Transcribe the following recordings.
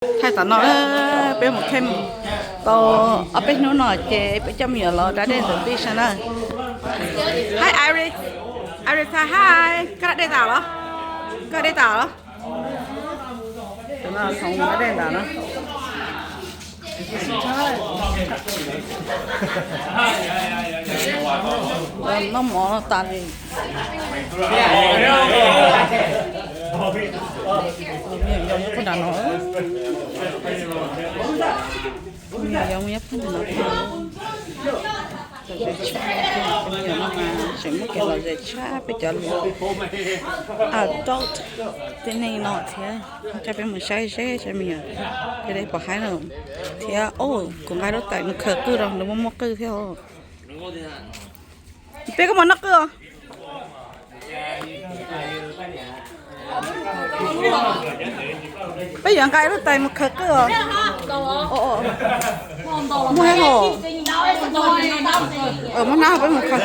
Thaij tom no, peb mus camp tau ob peb hnub no ces peb coj me nyuam los da dej ntawm beach na. Hi Iris. Iris, hi hi. Koj da dej tas los? Koj da dej tas los? Tus no hloov da dej tas na. Noj mov tas li. Yog nyob puag nram no. Yog nyob puag nram no. Lom zem tshaj, cov me nyuam no mas tseem muaj kev lom zem tshaj peb cov adult tib neeg no thiab. Coj peb mus saib seb cov me nyuam ces pom haib no thiab. Kuv nqa lub tais mus khaws qwj rau, nws muaj muaj qwj thiab. Peb, koj mus noj qwj os. Peb yuav nqa lub tais mus khaws qwj os. Muaj hais, muaj hnab peb mus khaws.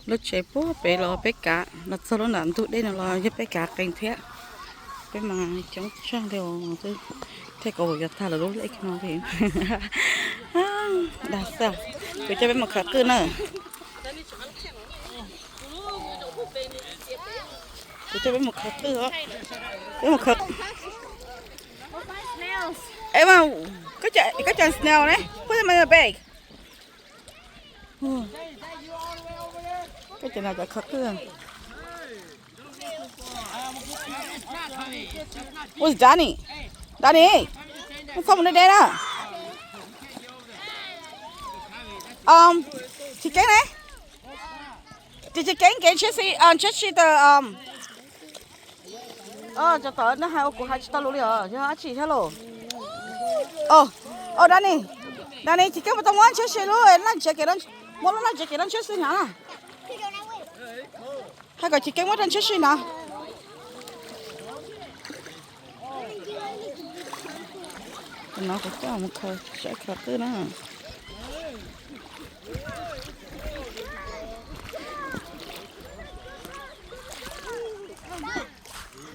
Lub tsev puag pem los peb kav los txog lub nram ntug dej no los yog peb kav qees thiab. Peb mas coob tshaj li os, thiaj kom yuav tag lawm lub lej no li. Dag xwb, kuv coj peb mus khaws qwj na. Kuv coj peb mus khaws qwj, peb mus khaws. Eva, koj cov snail ne, put them in the bag. Koj cov no cov khaws qwj. Where's Danny? Danny, koj txhob mus deb deb na. Tsis keeb ne? Tsis, tsis keeb kev tsheb si, tsheb si tas. Cov tod nej hais ua kuv hais tsis tau lus li os, yog dab tsi thiab lauj? Danny, Danny, tsis keeb mus tau muab tsheb si lub life jacket, muab lub life jacket no tsheb si hnyav na. Hais kom tsis keeb muab rau tsheb si na. No kuv coj mus khaws, saib khaws qwj na.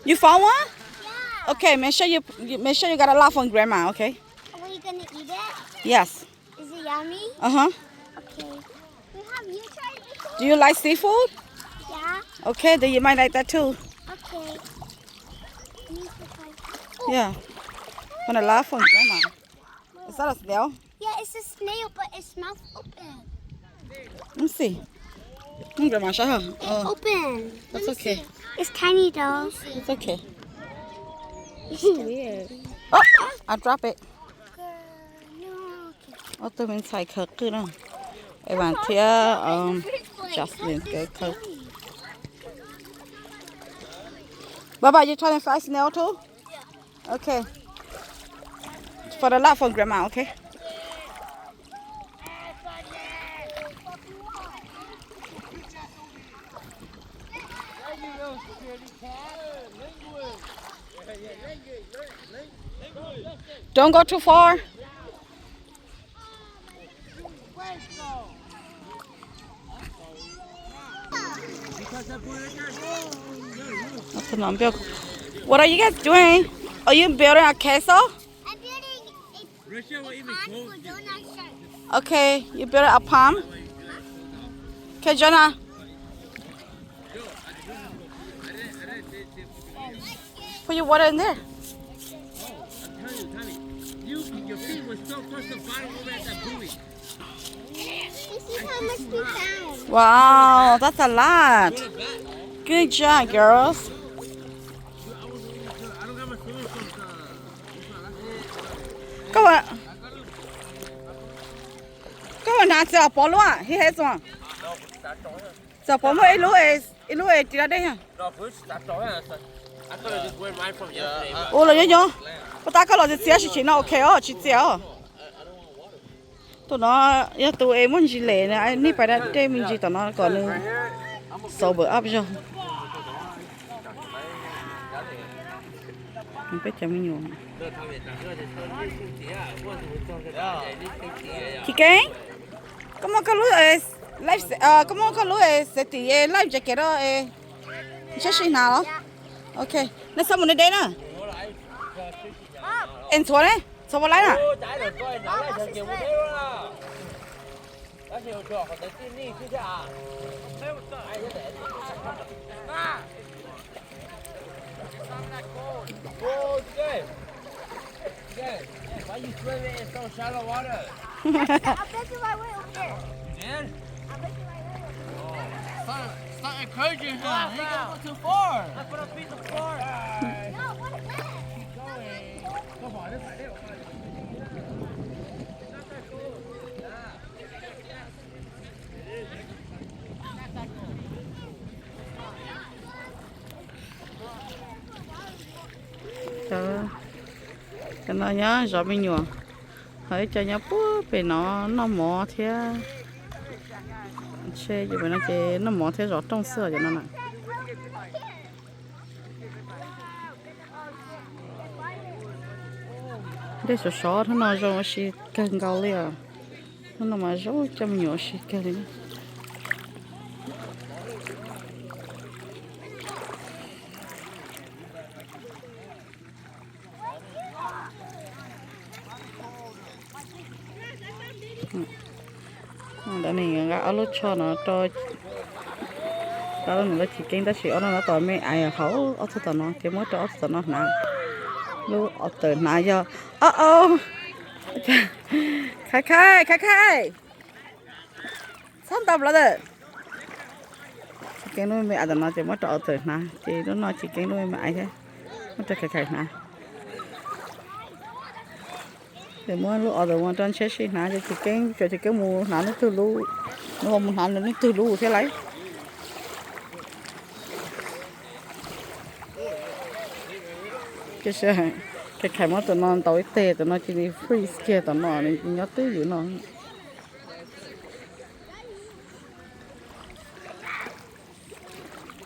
You found one? Okay, make sure you, you make sure you got a lot from grandma, okay? Are we gonna eat it? Yes. Is it yummy? Uh-huh. Okay. We have you tried it before? Do you like seafood? Yeah. Okay, then you might like that too. Okay. Let me see if I, oh. Yeah. Gonna laugh on grandma. Is that a snail? Yeah, it's a snail, but its mouth open. Let me see. Let me grab my shot. It's open. Let me see. It's tiny though. It's okay. It's so weird. Oh, I drop it. Ob tug me ntxhais khaws qwj na. Evan thiab Jocelyn nkawd khaws. Baba, you trying to fry snail too? Okay. For the love from grandma, okay? Don't go too far. What are you guys doing? Are you building a castle? I'm building a pond for Jonah's shark. Okay, you build a pond. Okay, Jonah. Put your water in there. This is how much we found. Wow, that's a lot. Good job, girls. Koj, koj hnav txiv os pov lub, he has one. Txiv os pov muaj ib lub, ib lub ris da dej. Ua los nyob nyob, puas tas koj los txiav txiav sim tsim no, ok os, tsis txiav os. Tus no yog tus es muaj ntsis lem, nej pais da dej me ntsis tom no kom nws sober up zog. Peb cov me nyuam. Chicken, koj muaj koj lub, koj muaj koj lub safety life jacket os, ntshe sib hnav los. Ok, nej txhob mus deb deb na. Es ntxhuav ne, ntxhuav puas laib na? Why you swimming in so shallow water? I bet you my way over there. You did? I bet you my way over there. Stop, stop encouraging him. He gonna go too far. I'm gonna be the far. No, what is that? Keep going. Come on, this right there. Cov no nyob zov me nyuam, ho ib co nyob puag pem no noj mov thiab. Ntshe ces pem no ces noj mov thiab zov rooj xwb os cov no na. Dej sov sov hnub no zoo ua si kawg nkaus li os. Hnub no mas zoo coj me nyuam ua si kawg li. Lawv nim nqa ob lub tsho no rau, rau lub no lawv chiv keeb tab sis ob lub no tab tom me aiv hauv ob tug tom no ces muab rau ob tug tom no hnav. Lub ob tawm hnav yog, o o, khai khai khai khai, txhob ntaus brother. Chiv keeb lub me aiv tom no ces muab rau ob tawm hnav ces lub no chiv keeb lub me aiv thiab muab rau khai khai hnav. Ces muab lub ob tawm ua rau ntshe sib hnav ces chiv keeb, tsuas chiv keeb mus hnav leej twg lub, nws mus hnav leej twg lub thiab lauj. Ces khai khai muab tom no ntaus ib teg, tom no cia li freeze kiag, tom no nws nyob twb ywm no.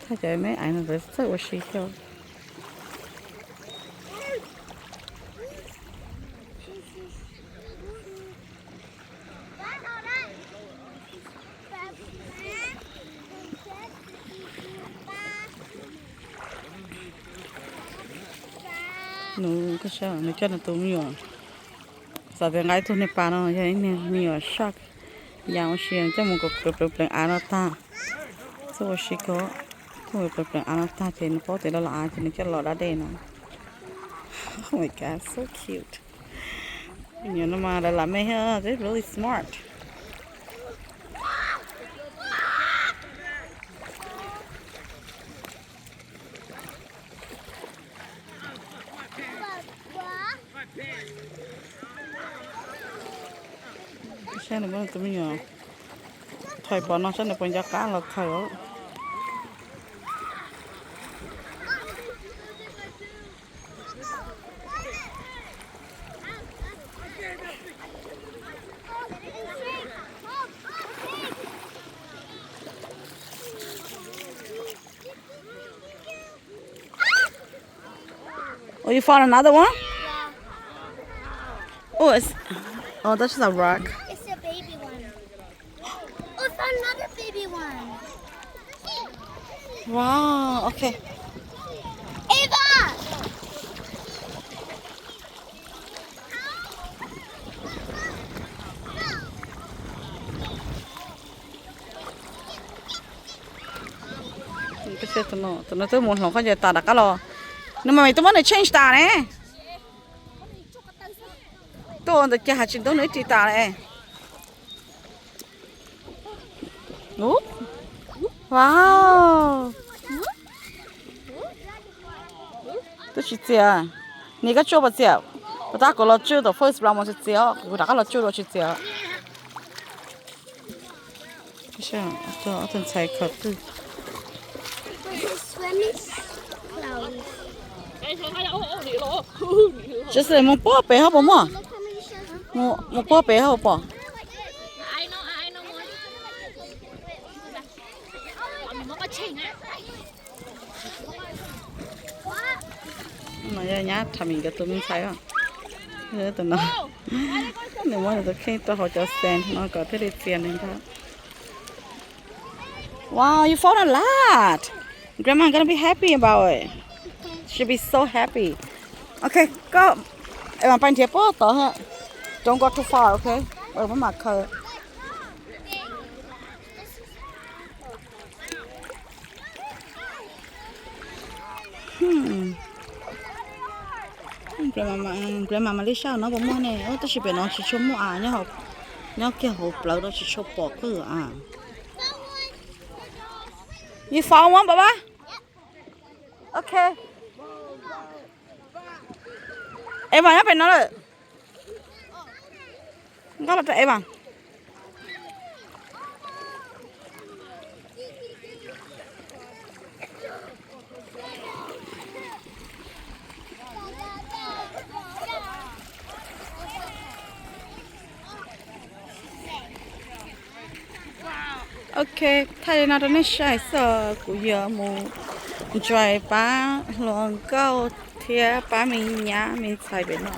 Thaj cov me aiv no lawv txawj ua si thiab. Nws, nws coj nws tus me nyuam, xav tias nqa ib tug niag pas no yog ib niag me nyuam shark, yam ua si coj mus kom pleev pleev av no tag. Txawj ua si kawg, coj mus pleev pleev av no tag ces nws paub tias lawv los av ces nws coj los da dej no. Oh my God, so cute. Me nyuam no mas lawv lam me thiab, they're really smart. Saib nws muab nws tus me nyuam thawb pov no saib nws puas nco qab los thawb. Oh, you found another one? Yeah. Oh, it's, oh, that's just a rock. It's a baby one. Oh, I found another baby one. Wow, okay. Ava! Tus no twb mus hloov khaub ncaws tas rov qab los. Nws mas twb muab nws change tas ne. Tuaj ntawm cas tsis ntub nws ib ris tas ne. Wow. Twb tsis txias. Nim koj tsuj puas txias? Puas tab kuv los tsuj tom first round mas tsis txias, kuv rov qab los tsuj dua tsis txias. Ob tug ntxhais khaws qwj. Tsis xav mus puag pem hauv paus muaj. Mus puag pem hauv paus. No yog nyab Thaj Mim nkawd tus me ntxhais os. Tus no nws muab nws tus kheej rau hauv cov sand no kom thiaj li txias nws ntag. Wow, you found a lot. Grandma gonna be happy about it. She'll be so happy. Ok, koj, Eva pais nrhiav pob tod ha. Don't go too far, ok? Maj mam khaws. Grandma, grandma Malaysia no puas muaj ne? Tab sis pem no tsis tshua muaj a, nyob kiag hauv plawv no tsis tshua pom qwj a. You found one, Baba? Ok. Eva nyob pem no lawm. Nkauj los rau Eva. Ok, thaij li no rau nej saib xwb, kuv yuav mus enjoy pab hluas nkauj thiab pab me nyab me ntxhais pem no.